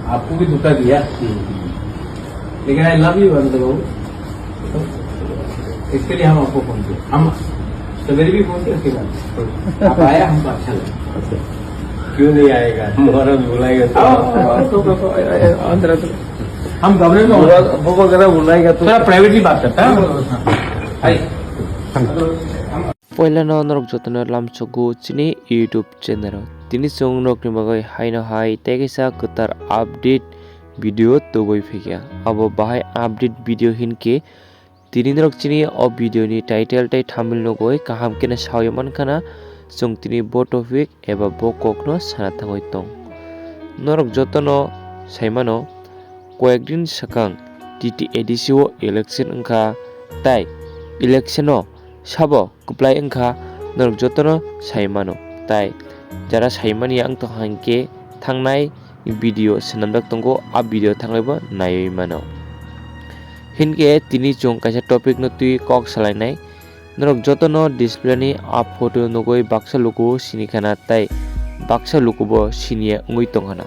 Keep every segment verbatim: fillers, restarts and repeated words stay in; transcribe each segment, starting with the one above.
आपको भी धोखा दिया, लेकिन आई लव यू अनंत बाबू। तो इसके लिए हम आपको फोन किया, हम सवेरे भी फोन किया, उसके बाद आप आया, हमको अच्छा लगा। क्यों नहीं आएगा? मोहरा भी बुलाएगा तो। आओ, आओ, आओ, तो, तो, तो, ए, ए, अंदर आ, तो। हम घबरे में बुआ, बुआ वगैरह बुलाएगा तो। थोड़ा प्राइवेटली बात करता है। आइए। Poilano norok jotono lamsogo chini YouTube channel o. Tini chwng norokni bagwi haino hai tei kaisa kwtal update video tubui phikha. Abo bahai update video hinkhe tini norok chini o video ni title tei thumbnail nugwi kaham khe sawi mankha na chwng tini bo topic eba bo kokno sana thangwi tong. Norok jotono saimano, koyekdin swkang T T A D C o election wngkha tei election o sabo kwplai wngkha, norok jotono sai mano. Tai jara sai manya wng tongkha hinkhe thangnai video swnamjak tongo, a video thanglaibo naiwi mano. Hinkhe tini chwng kaisa topic no twi kok salainai. Norok jotono display ni a photo nugwi baksa luku sinikhana tai baksa lukubo siniya wngwi tongkhana.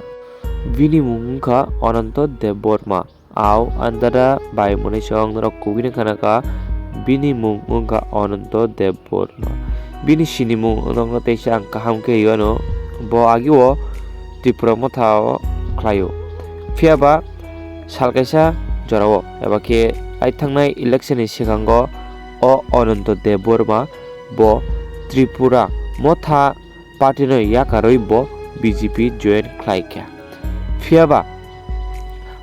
Bini mung wngkha Ananto Debbarma. Au andada bai mwnwi chwng norok kubui no khana kha, bini mung wngkha Ananto Debbarma. Bini sinimung wngkha teisa ang kaham khe rwano, bo agio Tipra Motha o khlaio. Phiya ba sal kaisa jorao eba khe ai thangnai election ni swkango o Ananto Debbarma bo Tripura Motha party no yakarwi bo B J P join khlai kha. Phiya ba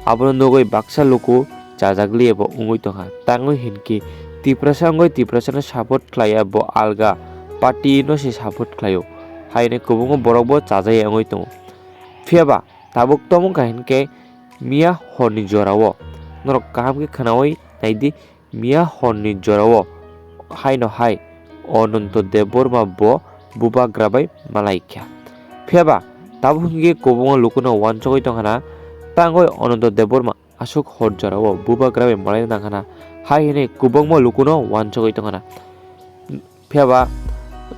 abono nugwi baksa luku chajak liya bo wngwi tongkha. Tangwi hinkhe Tiprasa wngwi Tiprasano support khlaiya bo alga party no se support khlaio. Haino kwbangma borok bo chajaya wngwi tongo. Phiya ba tabuk tamo wngkha hinkhe miya horni jorao norok kaham khe khwnawi naidi. Miya horni jorao haino hai Ananto Debbarma bo bubagra bai malai kha. Phiya ba tabuk hinkhe kwbangma lukuno uansugwi tongkhana, tangwi Ananto Debbarma aswk hor jorao bubagra bai malai nangkhana, hai hwnwi kwbangma lukuno uansugwi tongkhana. Phiya ba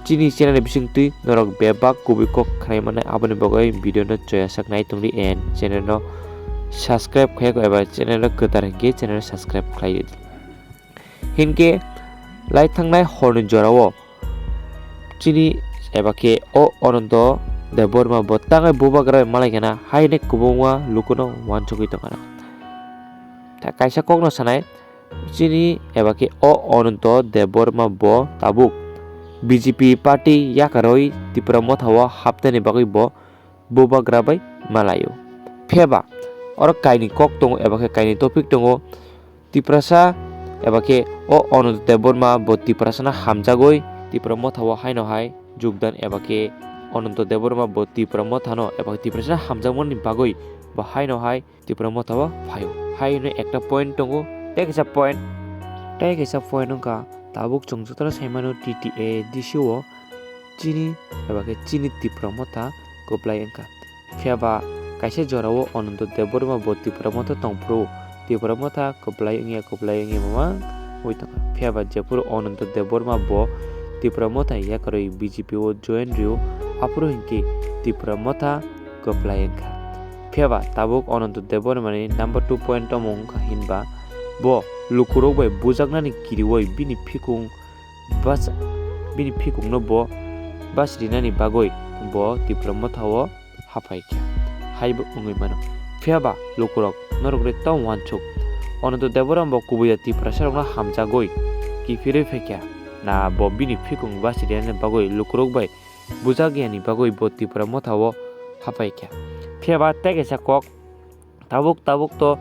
chini channel ni bisingtwi norok bebak kubui kok khwnai mannai, aboni bagwi video no choyasak nai tongdi and channel no subscribe khaiyako eba channel no kwtal hinkhe channel no subscribe khlai di. Hinkhe lai thangnai horni jorao chini eba khe o Ananto Debbarma bo tangwi bubagra bai malai khana, haino kwbangma lukuno uansugwi tongkhana. Ta kaisa kokno sanai, chini eba khe o Ananto Debbarma bo tabuk B J P party yakarwi Tipra Motha o hapnani bagwi bo bubagra bai malaio. Phiya ba oro kainwi kok tongo eba khe kainwi topic tongo. Tiprasa eba khe o Ananto Debbarma bo Tiprasano hamjagwi Tipra Motha o haino hai jogdan eba khe Ananto Debbarma bo Tipra Mothano eba khe Tiprasano hamjakmani bagwi bo haino hai Tipra Motha o phaio. Hai hwnwi ekta point tongo, tei kaisa point, tei kaisa point wngkha tabuk chwng jotono sai mano T T A D C o chini eba khe chini Tipra Motha kwplai wngkha. Phiya ba kaisa jorao Ananto Debbarma bo Tipra Motha tong phuru Tipra Motha kwplai wngya kwplai wngya mama wngwi tongkha. Phiya ba jephuru Ananto Debbarma bo Tipra Motha yakarwi B J P o join rio, aphuru hinkhe Tipra Motha kwplai wngkha. Phiya ba tabuk Ananto Debbarmani number two point tamo wngkha hinba bo lukurok bai bujaknani kiriwi bini phikung bas-, bini phikungno bo bas rinani bagwi bo Tipra Motha o haphai kha, haibo wngwi mano. Phiya ba lukurok norok rwi tong uansuk, Ananto Debbarma bo kubui da Tiprasarokno hamjagwi kiphilwi phai kha, na bo bini phikung bas rinani bagwi lukurok bai bujak yani bagwi bo Tipra Motha o haphai kha. Phiya ba tei kaisa kok, tabuk tabuk to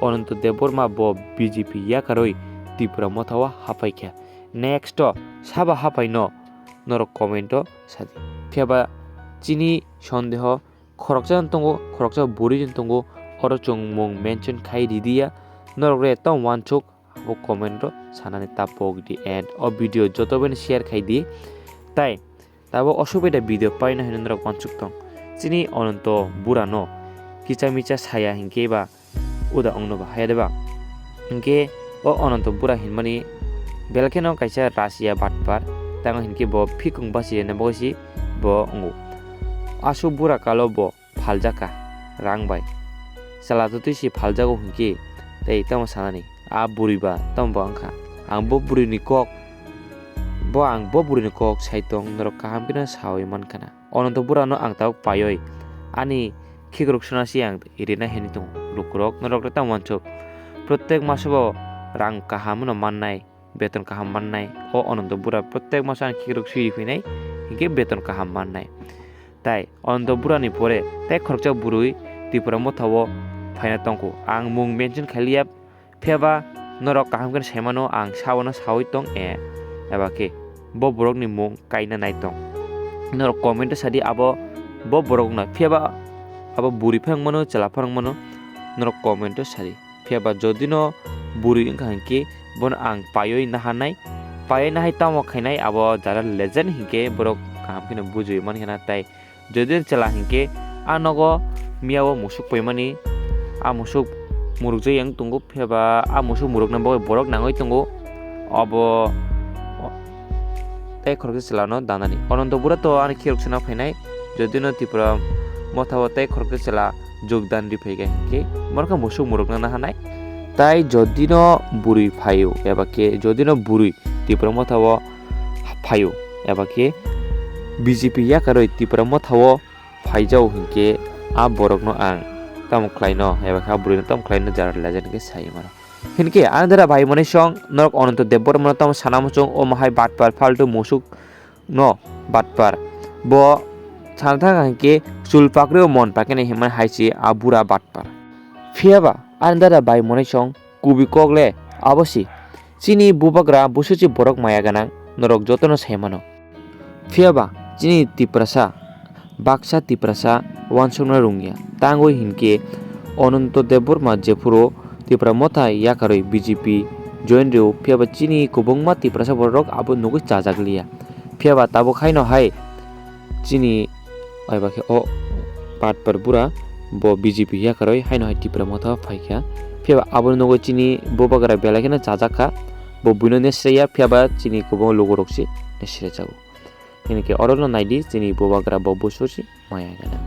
Ananto Debbarma bo B J P yakarwi Tipra Motha o haphai kha. Next to sabo haphai no norok comment o sadi. Phiya ba chini sondeho khoroksa tongo, khoroksa bwrwi tongo, oro chwng mung mention khai ridiya, norok re tong uansuk. Abo comment o sanani ta pok di and o video joto bai share khai di. Tai tabuk o subida video paina hinwi norok uansuk tong. Chini Ananto bura no kicha micha saya hinkhe ba uda ongno ba haya de ba. Hinkhe o Ananto bura hinmani belkheno kaisa rasia batpar, tango hinkhe bo phikung basi rena bagwi si bo wngo. Asu bura kalo bo phaljak kha rang bai. chwla jotoi se phaljago hinkhe tei tamo sanani a bwrwi ba tamo bo wngkha. Ang bo bwrwini kok, bo ang bo bwrwini kok sai tong, norok kaham kheno saui mankha na. Ononto Burano ang tabuk paioi ani khikrok suna se ang rina hini tongo. Lukurok norok tamo wansuk, protek masobo rang kaham no mannai, beton kaham mannai. O Ononto Bura protek maso ani khikrok sui phinai, hinkhe beton kaham mannai. Tai Ononto Burani pore tai khoroksa bwrwi Tipra Mothao phaina tongkho. Ang mung mention khailiya, phiyaba norok kaham khe saimano, ang sabono saui tong e, eba khe bo borokni mung kaina nai tong. Norok comment o sadi abo bo borokno, phiyaba abo bwrwi phang mano, chwla phang mano, norok comment o sadi. Phiyaba jodi no bwrwi wngkha hinkhe bono ang paioi naharnai, paioi nahai tamo khainai abo jara legend hinkhe borok kaham kheno bujui mankha na. Tai jodi no chwla hinkhe a nogo miyao musuk paimani, a musuk murukjak yang tongo, phiyaba a musuk murukna bagwi borok nangwi tongo. Obo tei khoroksa chwlano danani. Ononto Bura to ani khirok sena phainai, jodi no Tipra Mothao tei khoroksa chwla jogdan ri phaikha hinkhe, borokno musuk murukna naharnai. Tai jodi no bwrwi phaio, eba khe jodi no bwrwi Tipra Mothao phaio, eba khe B J P yakarwi Tipra Mothao phaijao hinkhe, a borokno ang tamo khlaino, eba khe a bwrwino tamo khlaino jara legend khe sai mano. Hinkhe ang dara bai monai song norok Ononto Debbarmano tamo sana muchung, omo hai batpar faltu musuk no batpar. Bo sana thang hinkhe chul pakri o mon pakene himani hai se a bura batpar. Phiyaba ang dara bai monai song kubi kok le abo si. Chini bubagra busuchi borok maya gwnang, norok jotono sai mano. Phiyaba chini Tiprasa, baksa Tiprasa wansukna rwngya. Tangwi hinkhe Ononto Debbarma jephuru Tipra Motha yakarwi B J P join rw, phiyaba chini kwbangma Tiprasa borok abo nugwi chajak liya. Phiyaba tabuk haino hai chini eba khe o batpar bura bo B J P yakarwi haino hai Tipra Motha phaikha. Phiyaba abono nugwi chini bubagra belai kheno chajak kha. Bo buino nesreya, phiyaba chini kwbangma lugurok se nesre jago. Hinkhe orono naidi chini bubagra bo busuchi maya gwnang.